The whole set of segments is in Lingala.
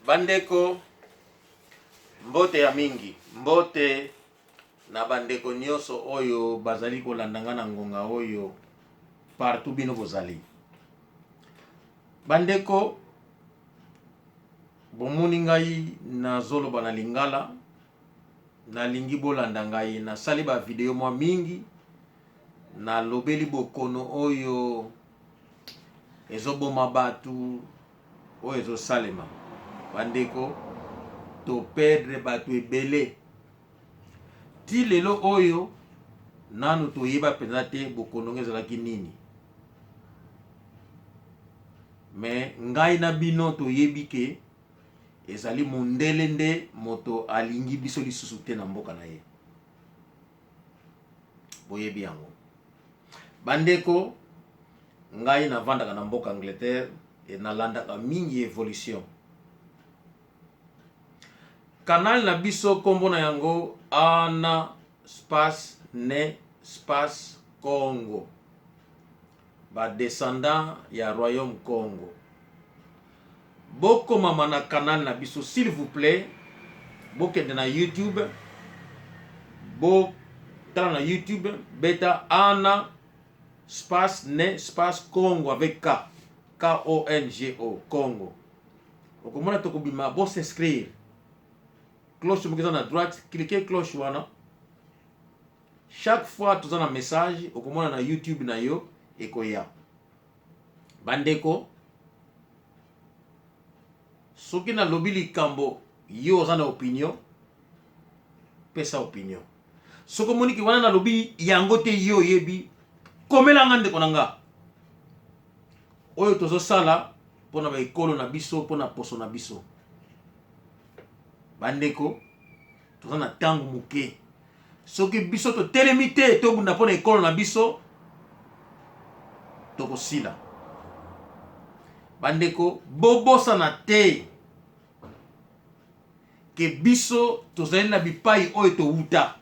Bandeko, mbote ya mingi, mbote na bandeko nyonso oyo bazali kolanda nga na ngonga oyo partout bino bozali. Bandeko, bomoni ngai nazoloba na lingala, nalingi bolanda ngai, nasali ba video mwa mingi, nalobeli bokono oyo ezoboma bato oyo ezosalema. Bandeko, to perdre bato ebele ti lelo oyo nanu toyeba mpenza te bokono ngo ezalaki nini. Me ngai na bino toyebi ke ezali mondele nde moto alingi biso lisusu te na mboka na ye. Boyebi yango. Bandeko, ngai navandaka na mboka Angleterre et nalandaka mingi evolution. Canal na biso kombo na yango Ana space ne space Congo. Ba descendants ya royaume Congo. Bokomama na canal na biso s'il vous plait. Bokende na YouTube. Botala na YouTube beta Ana space ne space Congo avec K. K O N G O Congo. Okomona tokobima bo s'inscrire. Cloche moko eza na droite, cliquez cloche wana. Chaque fois toza na message okomona na YouTube na yo ekoya. Bandeko, soki nalobi likambo yo oza na opinion, pesa opinion. Soki omoni ke wana nalobi yango te yo oyebi, komela nga ndeko na nga. Oyo tozosala mpo na baekolo na biso, mpo na poso na biso. Bandeko, toza na ntango moke. Soki biso totelemi te tobunda mpo na ekolo na biso, tokosila. Bandeko, bobosana te ke biso tozali na bipai oyo towuta.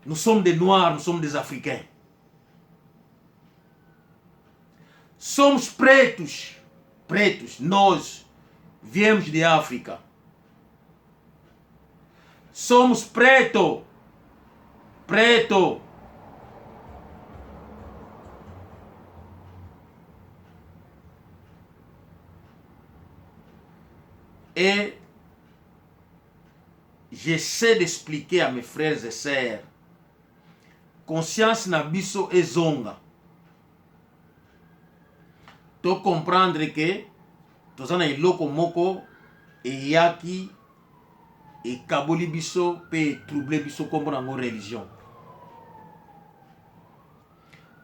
Nous sommes des noirs, nous sommes des africains. Somos pretos, pretos, nós viemos de África. Somos preto, preto. Et j'essaie d'expliquer à mes frères et sœurs conscience na biso ezonga to comprendre que toza na eloko moko eyaki ekaboli biso pe etrouble biso kombo na yango religion.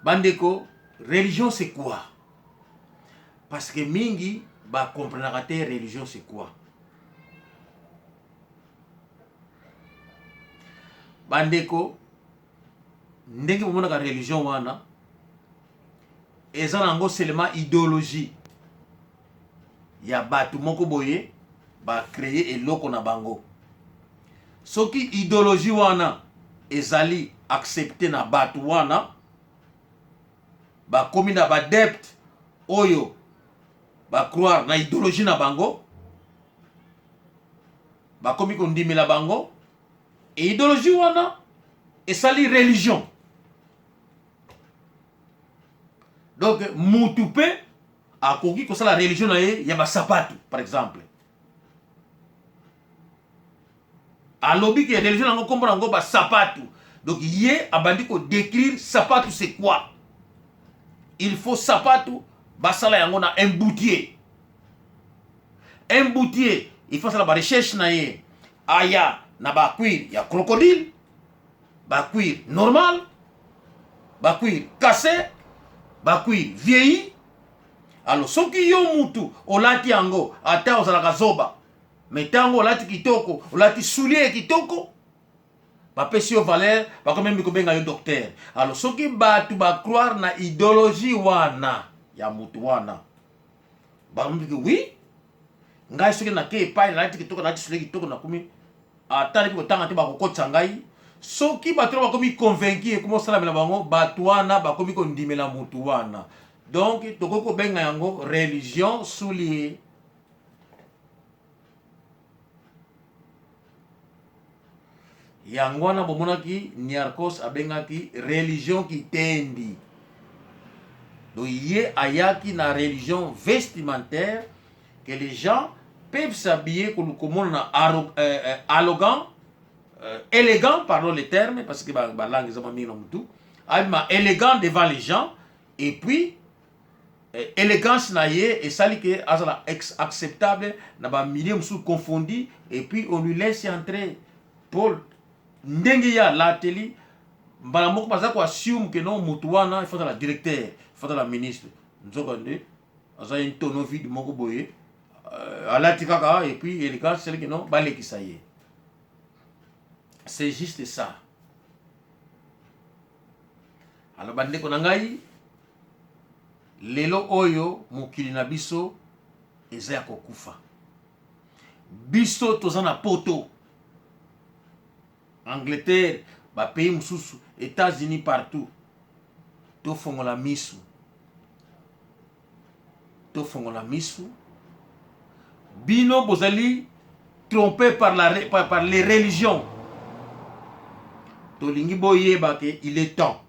Bandeko, religion c'est quoi? Parce que mingi ba comprenaka te religion c'est quoi. Bandeko, ndenge bomonaka religion wana eza na yango seulement ideologie ya bato moko boye ba créer eloko na bango. Soki ideologie wana ezali accepte na bato wana, bakomi na ba adepte oyo ba croire na ideologie na bango, bakomi kondimela bango e ideologie wana esali religion. Donc mutu pe akoki kosala religion na ye ya basapatu par exemple, alobi ke religion yango kombo na yango basapatu, donc ye abandi ko décrire sapatu c'est quoi. Il faut sapatu basala yango na un boutier, un boutier il faut asala ba recherche na ye, aya na ba cuir ya crocodile, ba cuir normal, ba cuir cassé, ba cuir vieilli. Alors soki yo mutu olati yango ata ozalaka zoba, mais tango olati kitoko, olati soulier kitoko, bapesi yo valeur, bakomi mbi kobenga yo docteur. Alors soki batu ba croire na idéologie wana ya mutu wana, bakomi mbi oui, ngai soki nake epai nalati kitoko, nalati soulier kitoko, nakomi ata nayebi kotanga te, bakokotisa ngai. Soki bato wana bakomi convaincu, ekomi kosalamela bango, bato wana bakomi kondimela mutu wana. Donc tokoki kobenga yango religion soulier. Yango wana bomonaki Niarcos abengaki religion kitendi. Donc ye ayaki na religion vestimentaire que les gens peuvent s'habiller komonana arrogant, élégant, pardon le terme, parce que ba, ba langue eza mingi na mutu, abima élégant devant les gens et puis élégance na ye esali ke azala acceptable na bamilieu mosusu confondi et puis on lui laisse entrer. Paul ndenge ye alateli, mbala moko baza koassume ke non, motu wana il faut azala directeur, il faut azala ministre. Nzoka nde aza un tonneau vide moko boye, alati kaka et puis élégance esali ke non, balekisa ye. C'est juste ça. Alors bandeko na ngai, lelo oyo mokili na biso eza ya kokufa. Biso toza na Poto, Angleterre, bapays mosusu, États-Unis, partout. Tofongola misu, tofongola misu. Bino bozali trompé par les religions. Tolingi boyeba ke il est temps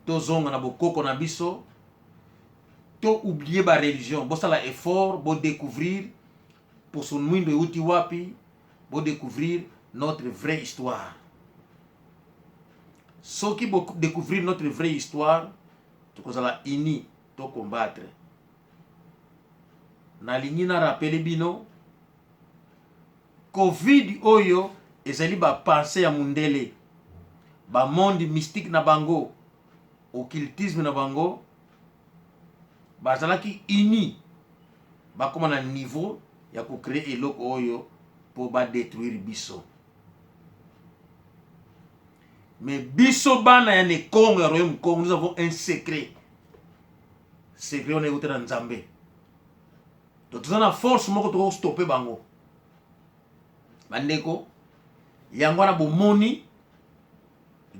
tozonga na bokoko na biso, to oublier bareligion. Bosala effort, bodécouvrir poso mwindo euti wapi, bodécouvrir notre vraie histoire. Soki bodécouvrir notre vraie histoire, tokozala uni to combattre. Nalingi na rappeler bino, Covid oyo ezali bapensées ya mundele, bamonde mystique na bango, occultisme na bango. Bazalaki uni, bakóma na niveau ya kocréer eloko oyo mpo badétruire biso. Mais biso bana ya Nekongo, ya royaume Congo, nous avons un secret. Secret wana euta na Nzambe. To toza na force moko, tokostopper bango. Bandeko, yango wana bomoni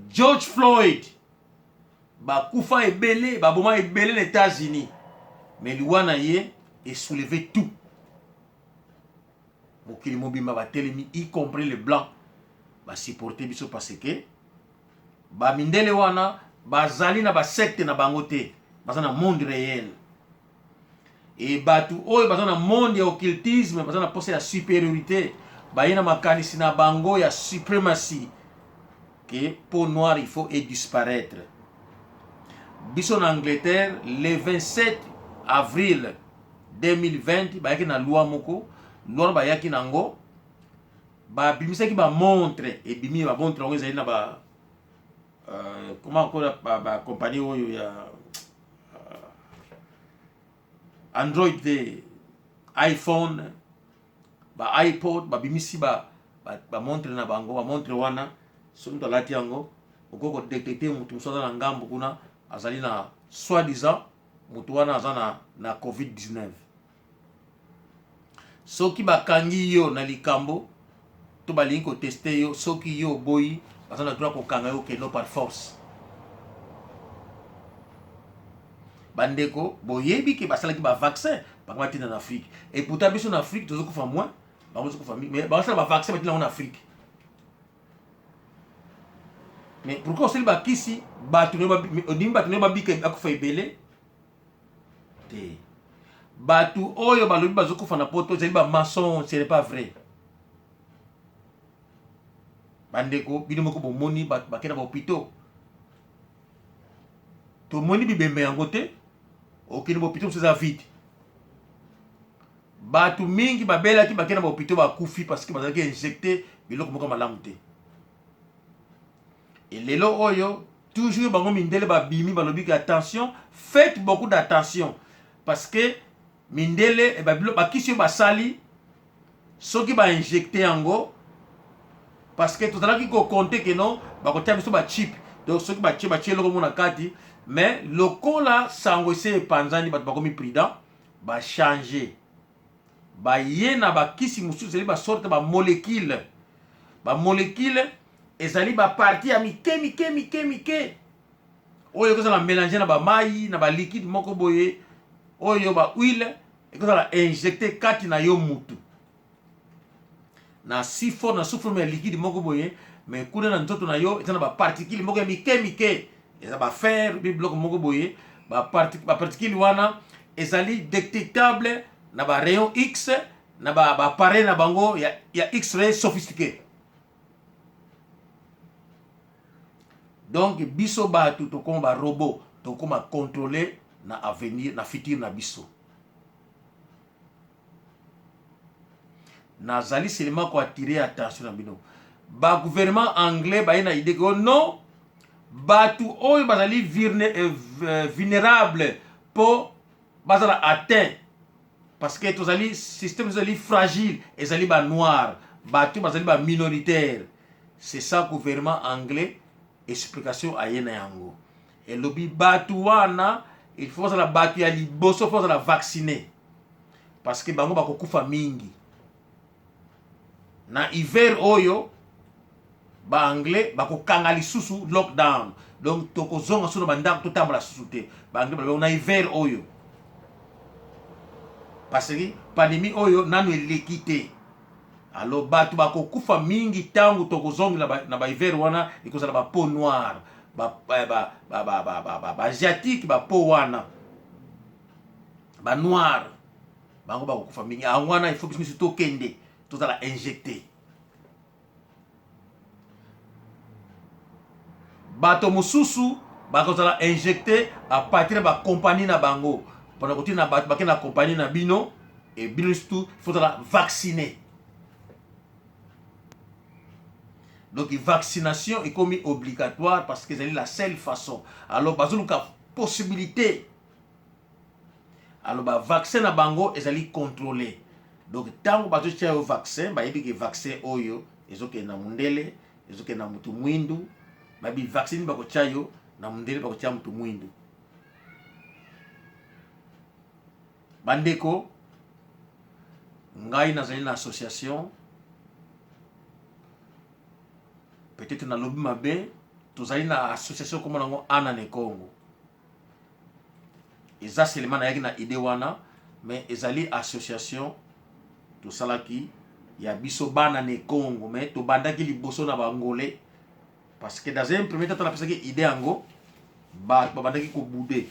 George Floyd, bakufa ebele, baboma ebele na États-Unis, mais liwa na ye esoulevé tout mokili mobimba. Batelemi, y compris le blanc, basupporte biso parce que bamindele wana bazali na basecte na bango te, baza na monde réel. E bato oyo baza na monde ya occultisme baza na posa ya supériorité, baye na makanisi na bango ya suprématie ke peau noire il faut et disparaître. Biso na Angleterre, le 27 avril 2020, bayaki na loi moko. Loi wana bayaki nango, babimisaki bamontre. Ebimi bamontre yango ezali na ba comment encore, bacompagnie oyo ya Android te, iPhone, ba iPod. Babimisi bamontre na bango. Bamontre wana, soki moto alati yango, okoki kodétecter moto mosusu aza na ngambo kuna, azali na soi disant moto wana aza na COVID-19. Soki bakangi yo na likambo to balingi kotester yo, soki yo oboyi, baza na droit kokanga yo keno par force. Bandeko, boyebi ke basalaki bavaccin, bango batinda na Afrique. Et pourtant biso na Afrique tozokufa moins, bango tozokufa mingi, mais basala bavaccin, batinda yango na Afrique. Mais pourquoi osali bakisi, bato ondimi bato nayo babika, bakufa ebele te? Bato oyo balobi bazokufa na Poto ezali bamensonge, ce n'est pas vrai. Bandeko, bino moko bomoni bato bakenda bahôpitaux, tomoni bibembe yango te. Okende bahôpitaux mosusu, eza vide. Bato mingi babelaki, bakenda bahôpitaux, bakufi parce que bazalaki injecté biloko moko malamu te. Elelo oyo toujours bango mindele babimi, balobi ke attention, faites beaucoup d'attention, parce que mindele bakisi oyo basali, soki bainjecte yango, parce que tozalaki kocompter ke non, bakotia biso bachip. Donc soki batie, batie eloko mo na kati. Mais lokola sango ese epanzani, bato bakomi prudent, bachange, baye na bakisi mosusu, ezali basorte bamolécule. Bamolécule ezali bapartie ya mike mike mike mike oyo ekozala mélange na bamai, na baliquide moko boye, oyo bahuile ekozala injecté kati na yo mutu. na sifo na sous forme ya liquide moko boye, mais kuna na nzoto na yo eza na ba particule moko ya mike mike, eza ba fer bi biloko moko boye, ba particule wana ezali detectable na ba rayon X na ba appareil na bango ya X-ray sophistiqué. Donc biso batu tokoma ba robot, tokoma contrôler na avenir na futur na biso. Nazali seulement ko attirer attention na bino. Ba gouvernement anglais baye na idée que oh non, batu oyo bazali vulnérable po bazala atteint parce que tozali système ezali fragile, ezali ba noir, batu bazali ba minoritaire. C'est ça gouvernement anglais explication aye na yango. Elobi batu wana il faut bazala batu ya liboso, faut bazala vacciner parce que bango bakokufa mingi na hiver oyo. Ba anglais bakokanga lisusu lockdown, donc tokozonga so na bandako, totambola susu te. Ba anglais balobi na hiver oyo parce que pandémie oyo nanu eleki te, alors bato bakokufa mingi ntango tokozongela na ba hiver wana. Ekozala ba peau noire, ba asiatique, ba peau wana, ba noir, bango bakokufa mingi. Yango wana il faut biso nyonso tokende tozala injecté. Bato mosusu bakozala injecté à partir ya bakompani na bango, mpona kotina bato bake na kompani na bino, e bino surtout faut ozala vacciné. Donc vaccination ekomi obligatoire parce que ezali la seule façon. Alors bazoluka possibilité, alors ba vaccin na bango ezali contrôlé. Donc ntango bazotia yo vaccin, bayebi ke vaccin oyo ezokende na mundele, ezokende na mutu mwindu. Bayebi vaccin nini bakotia yo na mundele, bakotia mutu mwindu. Bandeko, ngai nazali na association, peut-être nalobi mabe, tozali na association komona yango Ana ne Congo. Eza seulement nayaki na idée wana, mais ezali association tosalaki ya biso bana ne Congo, mais tobandaki liboso na bangolais parce que dans un premier temps napesaki idée yango, bato babandaki kobude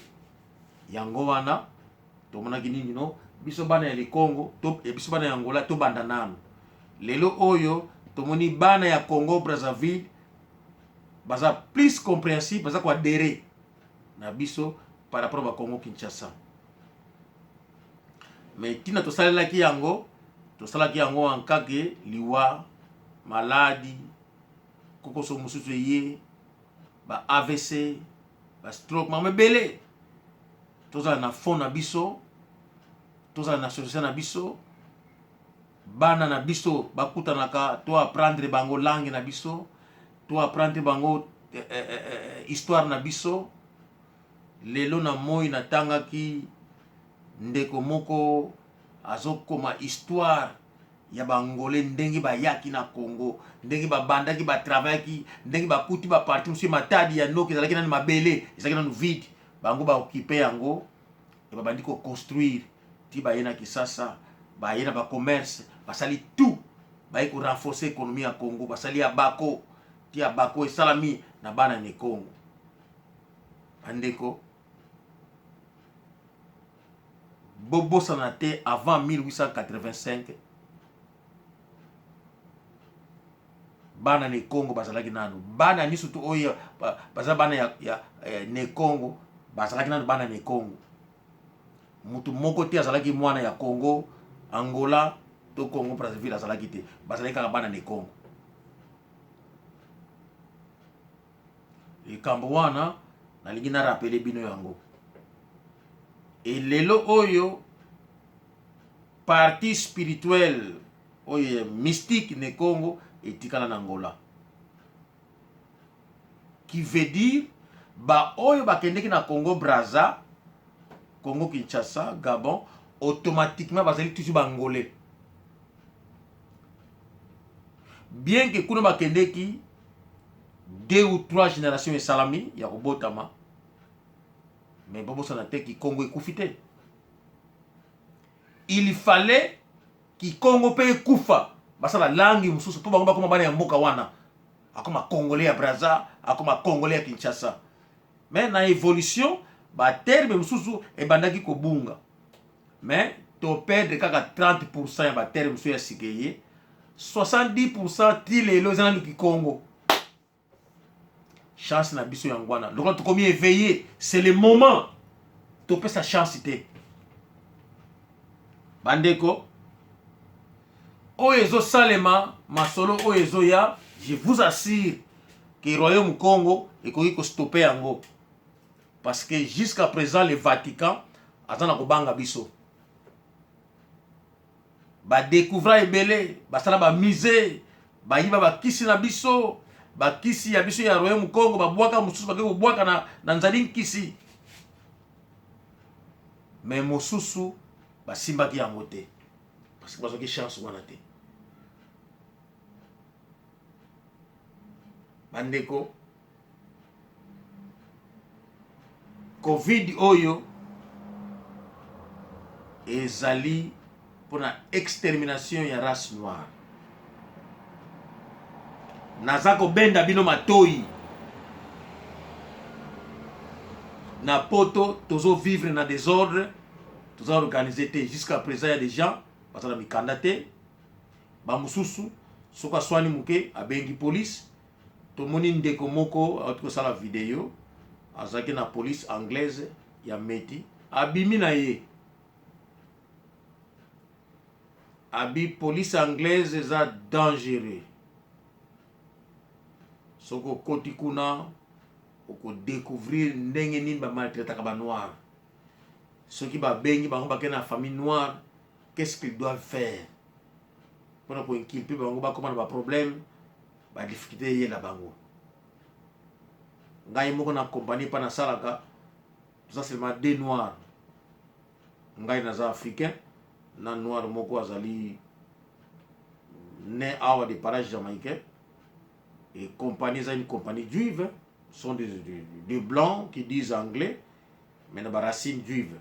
yango wana. Tomonaki nini no biso bana ya Likongo to ya biso bana ya Angola tobanda nanu. Lelo oyo tomoni bana ya Congo Brazzaville baza plus compréhensible, baza koadere na biso par rapport ba Congo Kinshasa. Mais ntina tosalelaki yango, tosalaki yango en cas que liwa, maladi, kokoso mosusu eye, ba AVC, ba stroke, makambo ebele, tozala na fond na biso, tozala na association na biso, bana na biso bakutanaka, to apprendre bango langue na biso, to apprendre bango histoire na biso. Lelo na moi natangaki ndeko moko azokoma histoire ya bangole, ndenge bayaki na Congo, ndenge babandaki, batravaillaki, ndenge bakuti baparti mosusu Matadi ya noki ezalaki nanu mabele, ezalaki nanu vide, bango baokipe yango e babandi koconstruire ti baye na Kisasa, baye na bacommerce, basali tout, baye korenforcer économie ya Congo, basali ya bako ti ya bako esalami na bana ne Congo. Bandeko, bobosana te, avant 1885 bana ne Congo bazalaki nanu bana nyonso to oyo baza bana ya ne Congo, bazalaki nanu bana ne Congo. Mutu moko te azalaki mwana ya Congo Angola to Congo Brazzaville, azalaki te, bazalaki kaka bana ne Congo. Likambo wana nalingi na rappeler bino yango. E lelo oyo partie spirituelle oyo ya mystique ne Congo etikala na Angola, qui veut dire ba oyo bakendeki na Congo Brazza, Congo Kinshasa, Gabon, automatiquement bazali toujours bangolais, bien que kuna bakendeki deux ou trois générations esalami ya kobotama. Mais bobosana te, kikongo ekufi te. Il fallait kikongo mpe ekufa. Basala langue mosusu mpo bango bakoma bana ya mboka wana. Akoma congolais ya Brazza, akoma congolais ya Kinshasa. Mais na evolution ba terme mosusu ebandaki kobunga. Mais to perdre kaka 30% ya ba terme mosusu ya sika eye. 70% ti lelo eza nanu kikongo. Chance na biso yango wana. Lokola tokomi éveillé, c'est le moment topesa chance te. Bandeko, oyo ezosalema, masolo oyo ezoya, je vous assure que Royaume Congo ekoki kostope yango. Parce que jusqu'à présent le Vatican aza na kobanga biso. Ba decouvra ebele, basala ba musee, bayiba bakisi na biso, bakisi ya biso ya Royaume Congo babwaka mosusu bake kobwaka na, na nzali nkisi. Mais mosusu basimbaki yango te parce que bazwaki chance wana te. Bandeko, Covid oyo ezali mpona extermination ya race noire. Naza kobenda bino matoyi na poto, tozo vivre na desordre, toza organise te jusqu'à présent. Ya des gens baza na mikanda te, bamosusu soki aswani moke abengi police. Tomoni ndeko moko auti kosala video, azalaki na police anglaise ya meti, abimi na ye abi police anglaise eza dangereux, soki okoti kuna okodecouvrir ndenge nini bamaltraitaka banoir. Soki babengi bango bakei na famille noire, qu'est-ce qu'ils doivent faire mpona koinculpe bango bakoma na baproblème, badifficulté eyela bango. Ngai moko na compagnie mpa nasalaka, toza seulement deux noirs. Ngai naza africain na noir moko azali né awa de parage jamaïcain. Et compagnie eza une compagnie juive, sont des blancs qui disent anglais mais na baracine juive.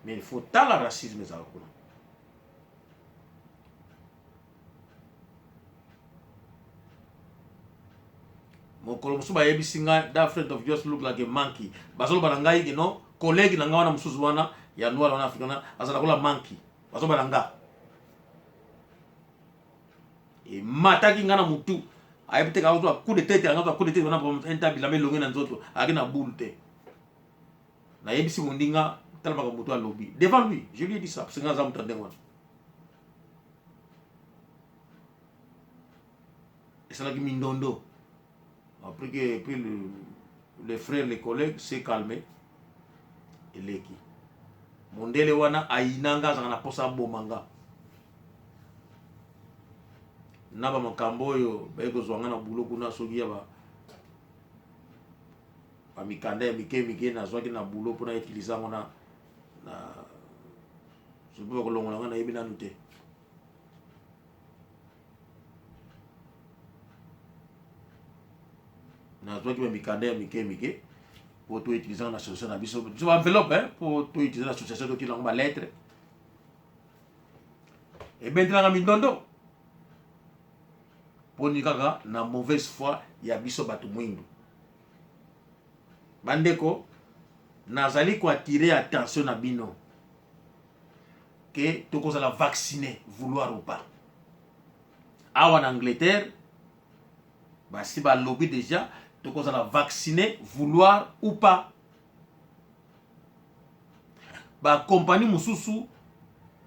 Mais il faut tala racisme ezalaka kuna. Mokolo mosusu bayebisi ngai, that friend of yours look like a monkey. Bazoloba na ngai ke non, collègue na ngai wana mosusu wana ya noir wana africain wana azala kola monkey. Bazoloba na nga, emataki ngai na mutu, ayebi te kaka coup de tête anga, coup de tête wana enta bilamba elongi na nzoto, ayaki na boule te. Nayebisi mondinga, tala makambo moto alobi. Devant lui je lui ai dit ça, parce que ngai aza moto ya ndenge wana. Esalaki mindondo. Après que puis le frère, le collègue s'est calmé, eleki. Mondele wana ayina nga, azalaka na posa aboma nga na bamakambo oyo baye kozwa nga na bulo kuna. Soki ya ba bamikanda ya mike mike nazwaki na bulo mpona utilize yango na soki bakolongola nga, nayebi nanu te. Nazwaki bamikanda ya mike mike mpo toutilize yango na association na biso, biso baenveloppe mpo toutilize na association, totila yango balettre. Ebendelanga mindondo mponi kaka na mauvaise foi ya biso bato mwindu. Bandeko, nazali koattirer attention na bino ke tokozala vacciné, vouloir ou pas. Awa na Angleterre basi balobi déjà tokozala vacciné, vouloir ou pas. Bakompani mosusu,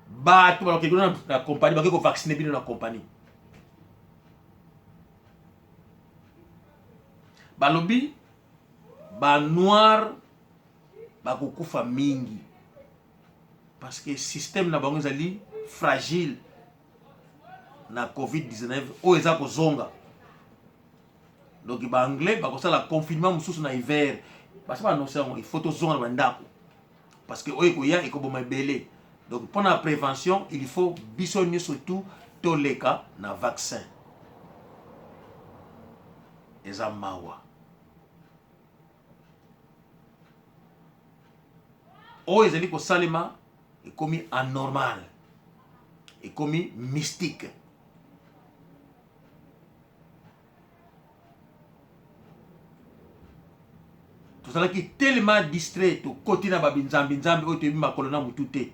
bato bakokende kuna na kompani, bake kovaccine bino na kompani. Balobi banoir bakokufa mingi parce que système na bango ezali fragile na COVID-19 oyo eza kozonga. Donc baanglais bakosala confinement mosusu na hiver. Basi baannonce yango, il faut tozonga na bandako parce que oyo ekoya ekoboma ebele. Donc mpona prévention, il faut biso nyonso tu toleka na vaccin. Eza mawa oyo ezali kosalema, ekomi anormal, ekomi mystique. Tozalaki tellement distrait, tokoti na babinzambi nzambi oyo toyebi makolo na mutu te.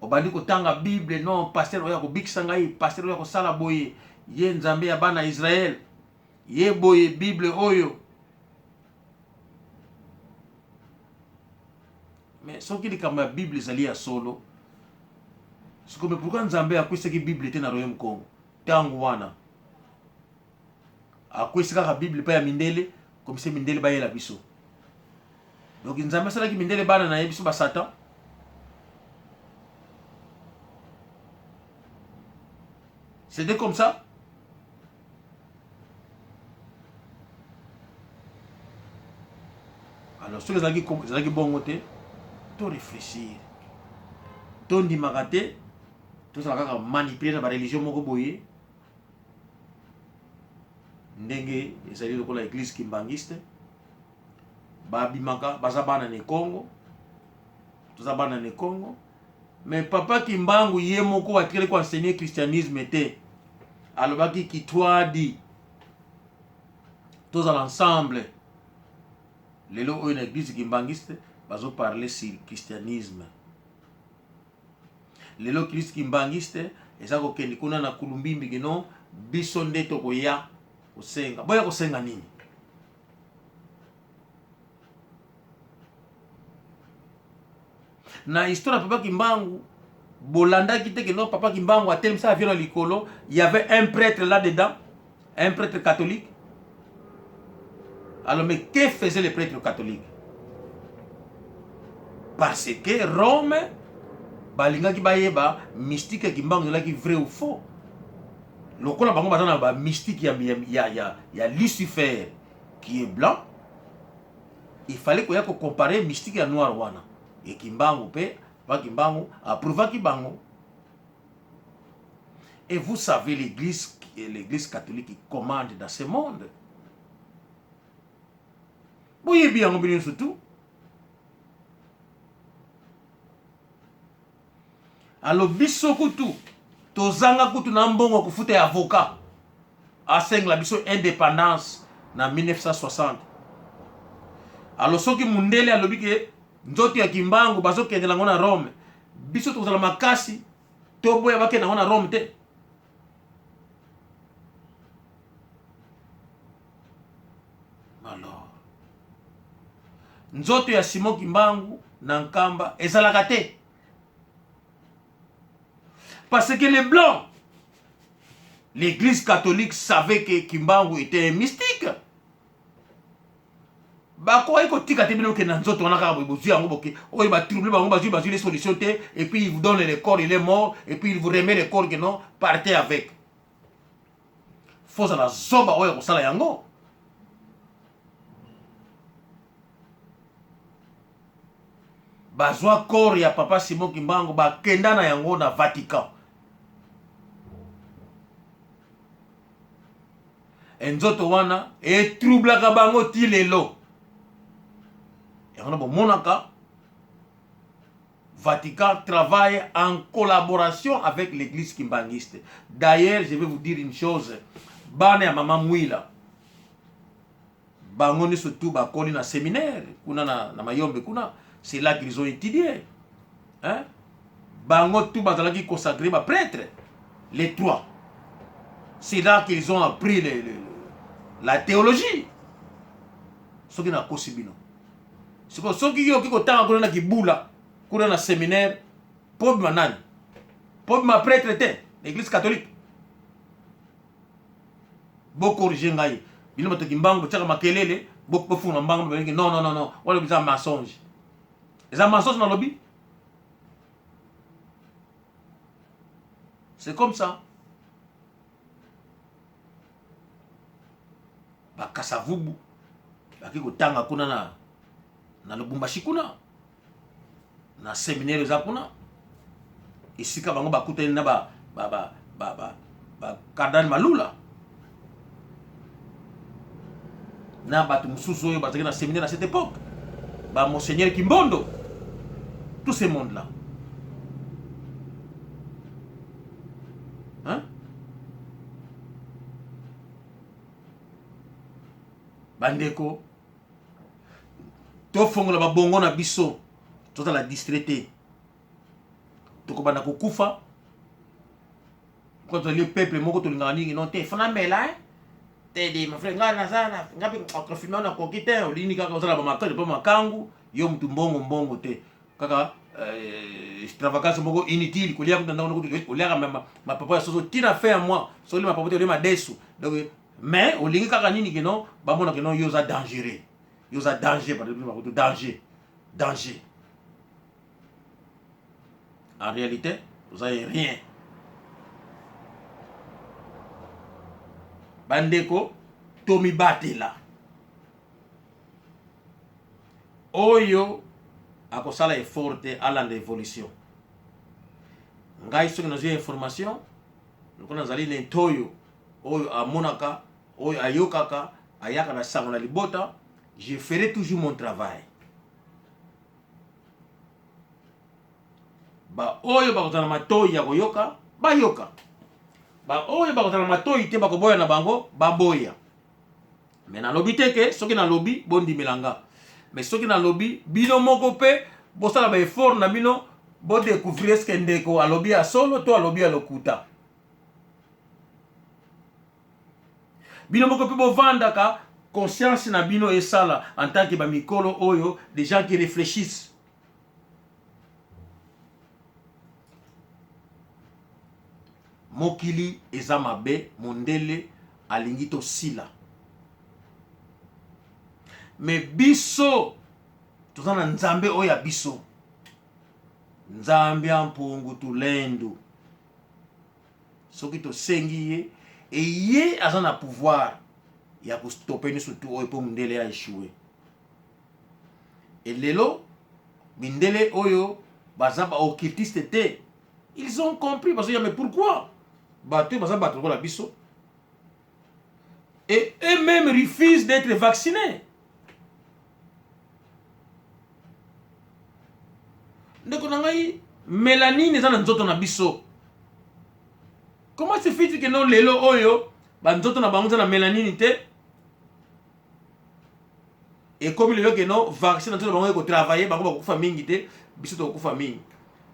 Obandi kotanga Bible, non, pasteur oyo akobikisa ngai, pasteur oyo akosala boye, ye Nzambe ya bana Israël, ye boye Bible oyo. Mais soki likambo ya Bible ezali ya solo, sikoyo mais pourquoi Nzambe akwisaki Bible te na Royaume Congo ntango wana? Akwesi kaka Bible epai ya mindele, komisa mindele bayela biso. Donc Nzambe asalaki mindele bana na ye, biso ba Satan. C'était comme ça. Alors soki ezalaki ezalaki bongo te, to réfléchir. Tondimaka te, tozala kaka manipuler na ba religion moko boye ndenge ezali lokola église kimbanguiste babimaka baza bana ne Congo, toza bana ne Congo. Mais papa Kimbangu ye moko atikali ko enseigner christianisme te, alobaki kitwadi tozala ensemble. Lelo oyo na église kimbanguiste bazo parler sur christianisme. Lelo église kimbanguiste eza kokende kuna na Kulumbimbi kino biso nde tokoya kosenga. Boya kosenga nini? Na histoire ya papa Kimbangu bolandaki te que non, papa Kimbangu atelemisa avion na likolo, il y avait un prêtre là dedans, un prêtre catholique. Alors mais que faisait le prêtre catholique? Parce que Rome balingaki bayeba mystique ya Kimbangu ezalaki vrai ou faux. Lokola bango baza na ba mystique ya Lucifer qui est blanc, il fallait koya ko comparer mystique ya noir wana. Et Kimbangu pe, papa Kimbangu approuvaki bango. Et vous savez l'église catholique qui commande dans ce monde. Boyebi yango bino surtout. Alors biso kutu tozanga kutu na mbongo kofuta ya avocat asengela biso indépendance na 1960. Alors soki mundele alobi ke nzoto ya Kimbangu bazokendela yango na Rome, biso tokozala makasi toboya bakenda yango na Rome te. Alors nzoto ya Simon Kimbangu na Nkamba ezalaka te, parce que les blancs, l'église catholique savait que Kimbangu était un mystique. Bakoki kotika te bino okende na nzoto wana kaka boye, bozwi yango boke oyo batrouble bango, bazwi les solutions te, et puis il vous donne le corps, il est mort, et puis il vous remet le corps que non, partez avec. Fozala zoba oyo kosala yango. Bazwa corps ya papa Simon Kimbangu bakenda na yango na Vatican. Nzoto wana etroublaka bango ti lelo. Yango na bomonaka Vatican travaille en collaboration avec l'église kimbanguiste. D'ailleurs, je vais vous dire une chose. Bana ya mama Mwila, bango nyonso tout bakoli na séminaire kuna na Mayombe kuna, c'est là qu'ils ont étudié. Hein? Bango tout bazalaki consacré ba prêtre, les trois. C'est là qu'ils ont appris la théologie. Soki na kosi bino. Siko soki yo oki kotanga kuna na kibula, kuna na séminaire, po bima nani? Po bima prêtre te, l'église catholique. Bo corriger ngai. Bino bato Kimbangu botiaka makelele, bofunga mbangu babengi non non non non, wana eza mensonge. Eza mensonge na lobi. C'est comme ça. Bakasavubu baki kotanga kuna na Lubumbashi kuna na séminaire eza kuna esika bango bakutani na ba Cardinal Malula na bato mosusu oyo bazalaki na séminaire à cette époque, ba Monseigneur Kimbondo, tout ce monde là. Hein? Bandeko, Tofongola babongo na biso, tozala distrait te. Tokobanda kokufa kwa tozali peuple moko tolingaka mingi non te fana mela eh? te de ma frère ngai naza na ngai mpe confinement nakoki te olingi kaka ozala bamakangu mpe makangu yo mutu mbongo mbongo te kaka euh, extravagance moko inutile kolia kuta ndako kutu oliaka mapapa ya soso tina fin ya mois soki mapapa te olie madesu donc mais olingi kaka nini keno bamona keno yo oza dangereux yo oza danger danger danger en réalité oza rien bandeko tomibatela oyo akosala effort te alanda évolution ngai soki nazwi information lokola nazali na ntoyo oyo amonaka oyo ayokaka ayaka na sango na libota je ferai toujours mon travail baoyo bakozala na matoi ya koyoka bayoka baoyo bakozala na matoi te bakoboya na bango baboya me nalobi te ke soki nalobi bondimela nga me soki nalobi bino moko mpe bosala baeffort na bino bodecouvrir eske ndeko alobi ya solo to alobi ya lokuta bino moko mpe bovandaka conscience na bino esala en tant que bamikolo oyo des gens qui réfléchissent mokili eza mabe mondele alingi tosila me biso toza na nzambe oyo ya biso nzambe ya mpungu tulendu soki tosengi ye e ye aza na pouvoir ya kostope nyonso tu oyo mpo mondele a echoue e lelo mindele oyo baza ba occultiste te ils ont compris bazoya mais pourquoi bato oyo baza bato lokola biso et eux-mêmes refusent d'être vaccinés ndeko na ngai melanine eza na nzoto na biso comment se fait-il que no lelo oyo banzoto na bango eza na melanine te ekomi lelo ke no vaccin na nzoto na bango ekotravaille bango bakokufa mingi te biso tokokufa mingi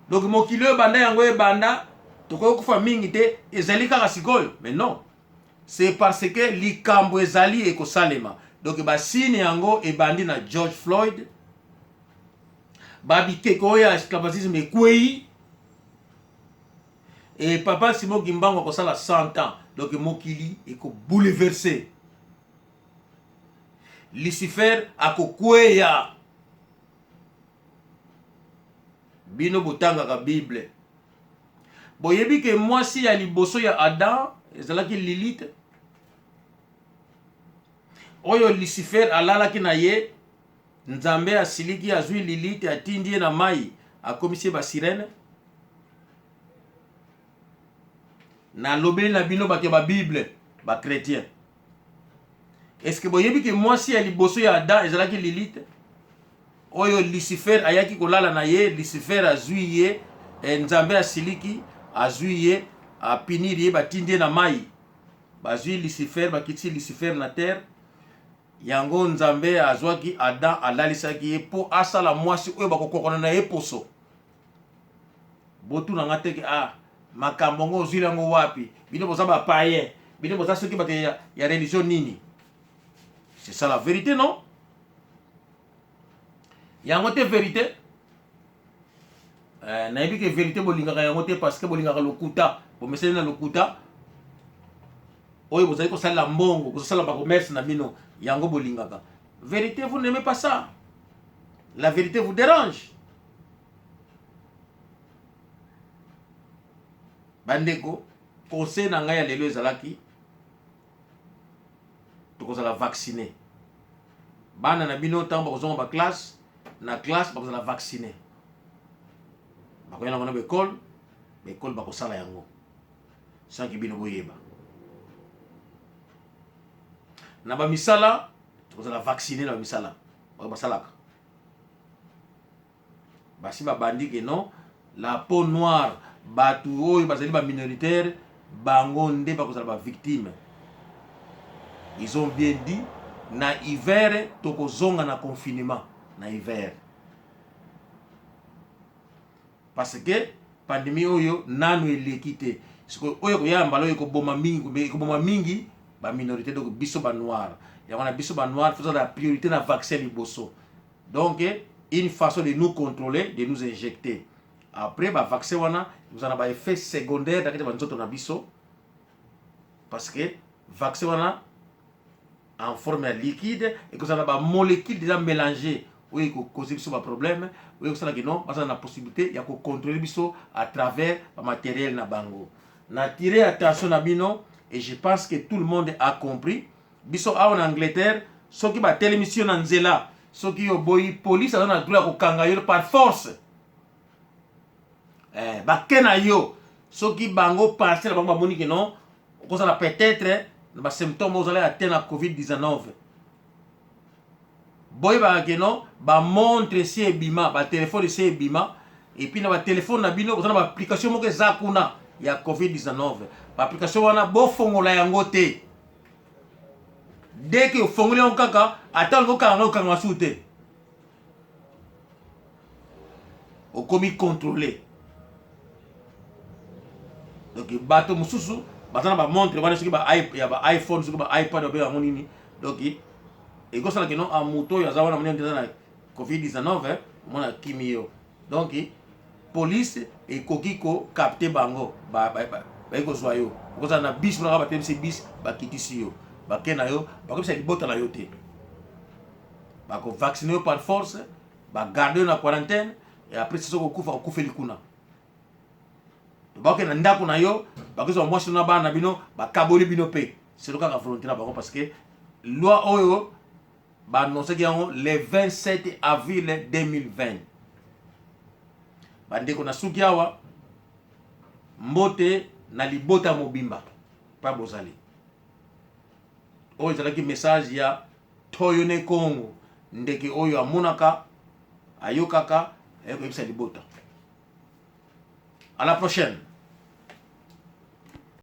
donc mokili oyo ebanda yango ebanda tokoki kokufa mingi te ezali kaka sikoyo mais non c'est parce que likambo ezali ekosalema donc basine yango ebandi na George Floyd babikeko oyo ya esclavagisme ekwei e papa Simon Kimbangu akosala 100 ans donc mokili ekobouleverse Lucifer akokweya bino botangaka bible boyebi ke mwasi ya liboso ya Adam ezalaki Lilith oyo Lucifer alalaki na ye Nzambe asiliki azwi Lilith atindi ye na mai akomisi ye basirene nalobeli na bino bato ya babible bachrétien est-ce boyebi ke mwasi ya liboso ya Adam ezalaki Lilith oyo Lucifer ayaki kolala na ye Lucifer azwi ye eh, Nzambe asiliki azwi ye apinir ye batindi ye na mai bazwi Lucifer bakitisi Lucifer na terre yango Nzambe azwaki Adam alalisaki ye mpo asala mwasi oyo bakokokana na ye poso botuna nga teke ah makambo yango ozwili yango wapi bino boza bapayen bino boza soki bato ya, ya religion nini c'est ça la vérité non yango te vérité eh, nayebi ke vérité bolingaka yango te parce que bolingaka lokuta bomesani na lokuta oyo bozali kosalela mbongo bozosala bacommerce na bino yango bolingaka vérité vous n'aimez pas ça la vérité vous dérange bandeko conseil na ngai ya lelo ezalaki tokozala vaccine bana na bino ntango bakozonga baklasse na classe bakozala vaccine bakoya nango na baekole baekole bakosala yango sanki bino boyeba na bamisala tokozala vaccine na bamisala oyo basalaka basi babandi ke non la peau noire bato oyo bazali ba minoritaire bango nde bakozala ba victime ils ont bien dit na hiver tokozonga na confinement na hiver, parce que pandémie oyo nanu eleki te. Sikoyo oyo ekoya mbala oyo ekoboma mingi, ekoboma mingi baminorité, donc biso banoir. Yango na biso banoir tozala priorité na vaccin liboso. Donc une façon de nous contrôler, de nous injecter. Après bavaccin wana ekozala na baeffet secondaire na kati ya banzoto na biso, parce que vaccin wana en forme ya liquide ekozala na bamolécule déjà mélangé oyo ekokoze biso baproblème, oyo ekosala kino bazala na possibilité ya kocontrôler biso à travers bamatériel na bango. Na tire attention na bino et je pense que tout le monde a compris. Biso awa na Angleterre, soki batelemisi yo na nzela, soki oboyi, police aza na droit ya kokanga yo par force. Bake na yo soki bango parcelle bango bamoni ke non, okozala peut-être na basymptôme, ozala ya te na COVID-19. Boyebaka ke non, bamontre esi ebima, batelefone esi ebima, et puis na batelefone na bino boza na baapplication moko eza kuna ya COVID-19. Baapplication wana bofongola yango te. Dès que ofongoli yango kaka, ata olingi okanga okanga masuku te, okomi contrôlé. Donc bato mosusu baza na bamontre wana, soki ya ba iPhone, soki ba iPad, babenga yango nini. Donc ekosala kino a moto oyo aza wana moni aza na COVID-19, omona kimi yo. Donc police ekoki kocapter bango, baye kozwa yo. Okozala na bis monaka, batelemisi bis, bakitisi yo, bake na yo, bakobisa libota na yo te, bakovaccine yo par force, bagarde yo na quarantaine, et après soki okufa, okufeli kuna. Bakokende na ndako na yo, bakozwa mwasi na bana na bino, bakaboli bino mpe selo kaka volonté na bango, parce que loi oyo baannonsaki yango le 27 avril 2020. Bandeko, na suki awa. Mbote na libota mobimba mpa bozali. Oyo ezalaki message ya Toyone Kongo, ndeke oyo amonaka, ayokaka, ayekoyebisa libota. À la prochaine.